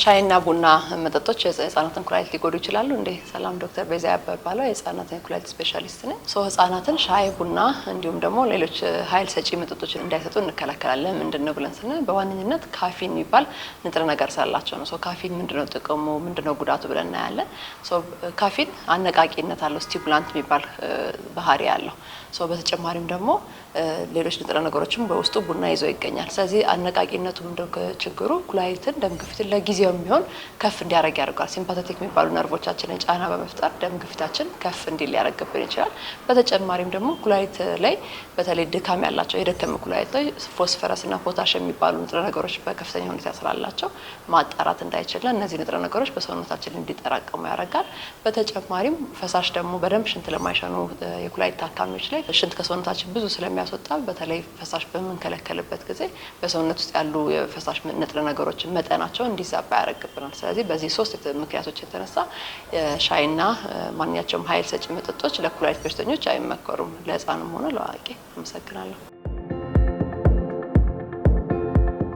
ሻይና ቡና መጠጦች የህጻናትን ኩላሊት ሊጎዱ ይችላሉ እንዴ? ሰላም፣ ዶክተር ቤዛ እባላለሁ፣ የህጻናት የኩላሊት ስፔሻሊስት ነኝ። So ህጻናትን ሻይ፣ ቡና እንዲሁም ደግሞ ሌሎች ኃይል ሰጪ መጠጦችን እንዳይጠጡ እንከለከላለን። ምንድን ነው ብለን ስንል በዋነኝነት ካፊን የሚባል ንጥረ ነገር ስላላቸው ነው። So ካፊን ምንድነው ጥቅሙ፣ ምንድነው ጉዳቱ ብለን እናያለን። So ካፊን አነቃቂነት አለው፣ stimulant የሚባል ባህሪ አለው። So በተጨማሪም ደግሞ ሌሎች ንጥረ ነገሮችም በውስጡ ቡና ይዞ ይገኛል። ስለዚህ አነቃቂነቱ ምንድነው ችግሩ? ኩላሊትን ደም ግፊትን ለጊዜውም ቢሆን ከፍ እንዲያደርግ ያደርጋል። Sympathetic የሚባሉ ነርቮቻችንን ጫና በመፍጠር ደም ግፊታችን ከፍ እንዲል ሊያደርግብን ይችላል። በተጨማሪም ደግሞ ኩላሊት ላይ በተለይ ድካም ያላቸው፣ የደከመ ኩላሊት ላይ ፎስፈረስ እና ፖታሽየም የሚባሉ ንጥረ ነገሮች በከፍተኛ ሁኔታ ስላላቸው ማጣራት እንዳይችልና እነዚህ ንጥረ ነገሮች በሰውነታችን እንዲጠራቀሙ ያደርጋል። በተጨማሪም ፈሳሽ ደግሞ በደንብ ሽንት ለማይሸኑ የኩላሊት ታካሚዎች ላይ ሽንት ከሰውነታችን ብዙ ስለሚያስወጣ በተለይ ፈሳሽ በምንከለከልበት ጊዜ በሰውነት ውስጥ ያሉ የፈሳሽ ንጥረ ነገሮችን መጠናቸው እንዲዛባ ያደርግብናል። ስለዚህ በዚህ ሶስት ምክንያቶች የተነሳ ሻይና ማንኛቸውም ኃይል ሰጪ መጠጦች ለኩላሊት በሽተኞች አይመከሩም፣ ለሕፃንም ሆነ ለአዋቂ። አመሰግናለሁ።